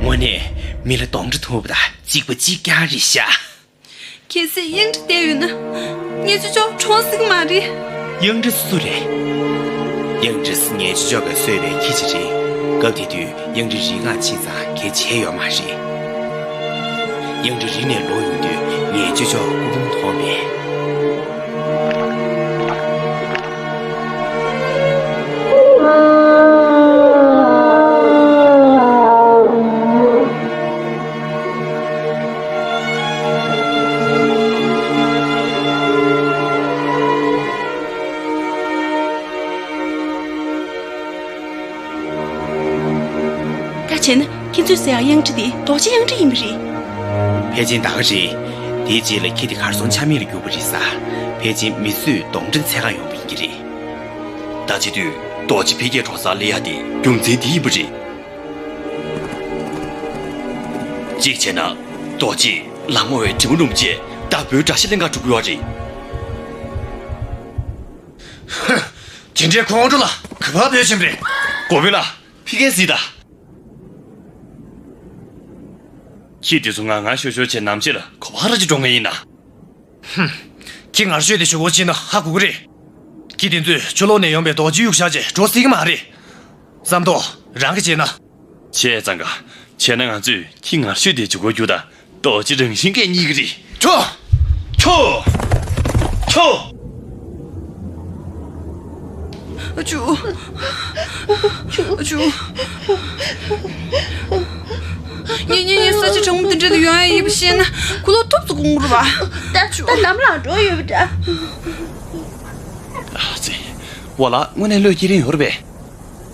དངོས་གནས་མི་ལ་སྟོང་ཁྲི་ཐུབ་པ་དང་གཅིག་པ་གཅིག་རྐྱང་རེད་ཤག་གལ་སྲིད་གཡང་ཁྲི་བསྡད་ཡོད་ན། ངའི་ཅོ་ཅོ་གྲོངས་སྲིད་ཀྱི་མ་རེད། གཡང་ཁྲི་སུ་རེད། གཡང་ཁྲི་ངའི་ཅོ་ཅོ་གིས་གསོས་པའི་ཁྱི་ཅིག་རེད། སྐབས་དེ་དུས་གཡང་ཁྲི་རིགས་ལྔ་ཕྱིན་ཙང་གལ་ཆེ་ཡོད་མ་རེད། གཡང་ཁྲི་རིག་ནས་ལོག་ཡོང་དུས་ངའི་ཅོ་ཅོ་སྐུ་ཕུང་མཐོང་བས། བྱས་ན་ཁྱེད་ཚོས་ཟེར་ཡག་གཡང་ཁྲི་དེ་རྡོ་རྗེ་གཡང་ཁྲི་ཡིན་པ་རེད། ཕལ་ཆེན་ད་ག་རེད། དེའི་རྗེས་ལ་ཁྱི་དེ་གར་སོང་ཆ་མེད་ལ་གྱུར་པ་རེད་ས། ཕལ་ཆེན་མི་གསོད་གདོན་འདྲེ་འཚོལ་ག་ཡོང་པ་ཡིན་གྱི་རེད། ད་བྱེད་དུས་རྡོ་རྗེ་འཕེལ་རྒྱས་གྲོང་གསར་སླེབས་ཡག་དེ་རྒྱུ་མཚན་དེ་ཡིན་པ་རེད། གཅིག་བྱས་ན། རྡོ་རྗེས་ལག་མོ་བའི་དྲི་མ་སྣུམ་བྱས་བདག་པོའི་དགྲ་ཤ་ལེན་ག་འགྲོ་གི་ཡོད་རེད། ཧུ། དེ་འདྲའི་ཁོང་ཁྲོ་ལ་ག་པར་བོད་ཆེན་པོ་རེད། འགོ་དཔོན་ལགས། ཕི་ཀན་སི་ད། ཁྱི་དེ་ཚོ་ང་ང་ཤོ་ཤོ་བྱས་ནམ་ཕྱེད་ལ་ག་པར་ཅིག་འགྲོ་ངེས་ཡིན་ན། ཧུམ། ཁྱི་ངར་ཤོས་དེ་ཞུ་སྒོ་ཕྱིན་ན་ཧ་གོ་གི་རེད། ཁྱི་དེ་ཚོས་ཕྱི་ལོགས་ནས་ཡོང་པའི་རྡོ་རྗེ་གཡུག་བཞག་བྱས་འགྲོ་སྲིད་ཀྱི་མ་རེད། ཟམ་གདོང་། རང་གིས་བྱས་ན། བྱས་ཙང་ག་བྱས་ན་ང་ཚོས་ཁྱི་ངར་ཤོས་དེ་འཇུག་སྒོ་རྒྱུག་དང་རྡོ་རྗེ་རང་བཞིན་གྱིས་རྙེད་ཀྱི་རེད། ཁྱོ། ཁྱོ། ཁྱོ། ཨ་ཅུ། ཨ་ཅུ། ངེད་གཉིས་ནས་ས་ཆ་གྲང་མོ་འདི་འདྲ་ལ་ཡོང་ཡ་ཡིན་པ་ཤེས་ན་ཁོ་ལོ་ཐུབ་ཚོ་དགོངས་རུ་བ། ད་ད་ནམ་ལངས་འགྲོ་ཡོད་པ་འདྲ། ཨ་ཙི། ཝ་ལ་དངོས་གནས་བློས་འཁྱེར་རིན་ཡོད་རེད་པས།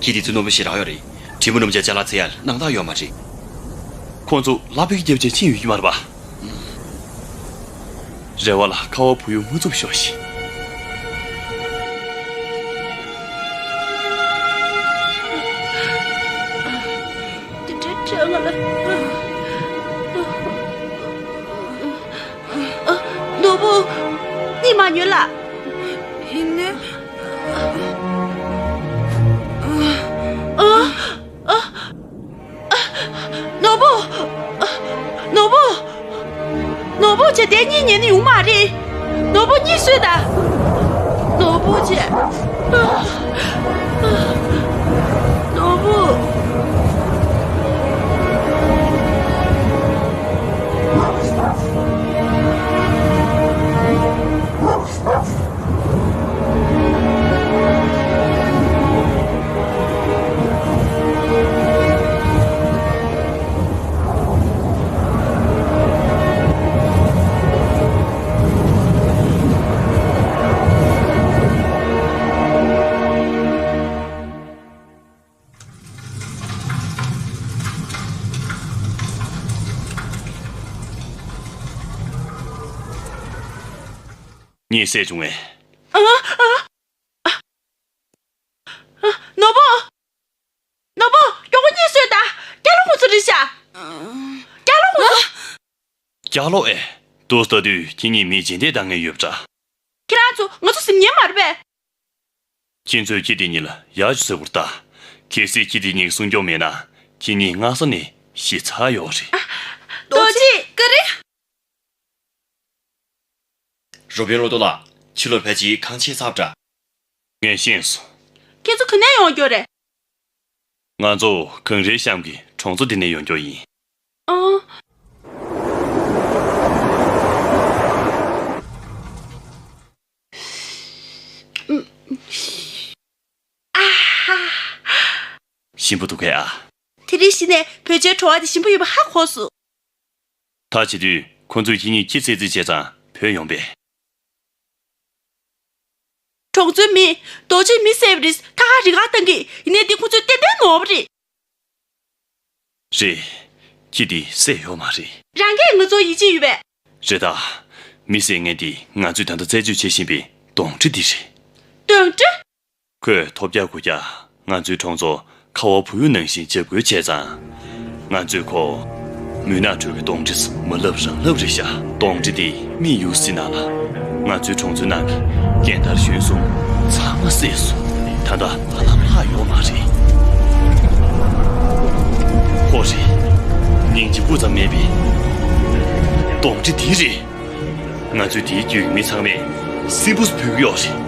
ཁྱི་དེ་ཚོ་རྣོན་པོ་ཞེ་དྲག་ཡོད་རེད། དྲི་མ་སྣུམ་བྱས་ཅ་ལག་འཚོལ་ཡ་སྣང་དག་ཡོད་མ་རེད། ཁོང་ཚོ་ལ་ཕུག་རྒྱབ་བྱས་ཕྱིན་ཡོད་ཀྱི་མ་རེད་པ། རེ་བ་ལ་ཁ་བ་བུ་ཡུག་མ་འཚུབ་ཤོག་ཤིག་དེ་འདྲའི་དྲན་ང་ལ། ཨ། ནོར་བུ། གཉིད་མ་ཉོན་ལ། ཡིན་ནའི། ཨ། ཨ། ནོར་བུ། ནོར་བུ། ནོར་བུ་བྱས་དེ་གཉིད་ཉལ་ནས་ཡོང་མ་རེད། ནོར་བུ་གཉིད་སོས་ད། ནོར་བུ་བྱས། ནོར་བུ། གཉིད་སད་བྱུང་ངས། ཨ། ཨ། ཨ། ནོར་བུ། ནོར་བུ། མགྱོགས་པོ་གཉིད་སོས་ད། སྐྱག་ལོག་ཁོ་ཚོ་རེད་ཤག་སྐྱག་ལོག་ཁོ་ཚོ། སྐྱག་ལོག་ཨེ། དུ་ལྟ་དུས་ཁྱེད་གཉིས་མི་རྗེས་འདེད་བཏང་མཁན་ཡོད་པ་འདྲ། ཁྱེད་རང་ཚོ་ང་ཚོ་ཟིན་མཁན་མ་རེད་པས། ཁྱེད་ཚོས་ཁྱི་དེ་གཉིས་ལ་ཡག་ཅིག་བཟོ་དགོས་རེད་ད། གལ་སྲིད་ཁྱི་དེ་གཉིས་ཀྱིས་སྲུང་སྐྱོབ་མེད་ན་ཁྱེད་གཉིས་སྔ་ས་ནས་ཤི་ཚར་ཡོད་རེད། རྡོ་རྗེ་ཀ་རེ། རོ་བན་བློ་དོ་ལགས། ཕྱི་ལོགས་ཕལ་ཆེར་གངས་ཆེ་ཚ་པོ་འདྲ། ངས་ཤེས་སོང་། ཁྱེད་ཚོ་ག་ནས་ཡོང་རྒྱུ་རེད། ང་ཚོ་གངས་རིའི་གཤམ་གྱི་གྲོང་ཚོ་འདི་ནས་ཡོང་རྒྱུ་ཡིན། ཨང་། ཨ་ཧ། ཞིམ་པོ་འདུག་གས་ཨ། དེ་རིང་གཞི་ནས་བོད་ཆས་བྲོ་བ་དེ་ཞིམ་པོ་ཡོད་པ་ཧ་གོ་སོང་། ད་བྱེད་དུས་ཁོ་ཚོས་ཁྱེད་གཉིས་ཁྱི་བཙལ་རྩིས་བྱས་ཙང་བུད་ཡོང་པས། གྲོང་ཚོའི་མི། རྡོ་རྗེས་མི་བསད་པ་རེད། ཐ་ཧ་རི་ག་བཏང་གི་ཡིན་ནའི་འདི་ཁོ་ཚོས་ཏན་ཏན་ནོར་བ་རེད། རེད། ཁྱི་འདི་བསད་ཡོད་མ་རེད། རང་གིས་ང་ཚོར་ཡིད་ཆེས་ཡོད་པས། རེད་ད། མི་བསད་མཁན་འདི་ང་ཚོས་ད་ལྟ་རྩད་གཅོད་བྱེད་བཞིན་པའི་གདོན་འདྲེ་འདི་རེད། གདོན་འདྲེ། ཁོས་ཐོབ་རྒྱག་དགུ་རྒྱག་ང་ཚོའི་གྲོང་ཚོ་ཁ་བ་བུ་ཡུག་ནང་བཞིན་འཇབ་རྒོལ་བྱས་ཙང་། ང་ཚོས་ཁོ། མུན་ནག་ཁྲོད་ཀྱི་གདོན་འདྲེས་མ་ལབ་རང་ལབ་རེད་ཤག་གདོན་འདྲེ་དེ་མི་ཡུག་སྲིད་ན་ལ། ང་ཚོའི་གྲོང་ཚོའི་ནང་གི་རྒན་དར་གཞོན་གསུམ་ཚང་མ་བསད་སོང་། ད་ལྟ་ཧ་ལམ་ལྷག་ཡོད་མ་རེད། ཁོ་རེད། སྙིང་རྗེ་སྤུ་ཙམ་མེད་པའི་གདོན་འདྲེ་དེ་རེད། ང་ཚོས་དེའི་རྒྱུད་ཀྱི་མི་ཚང་མས་སིལ་བུ་ཕུལ་གྱི་ཡོད་རེད།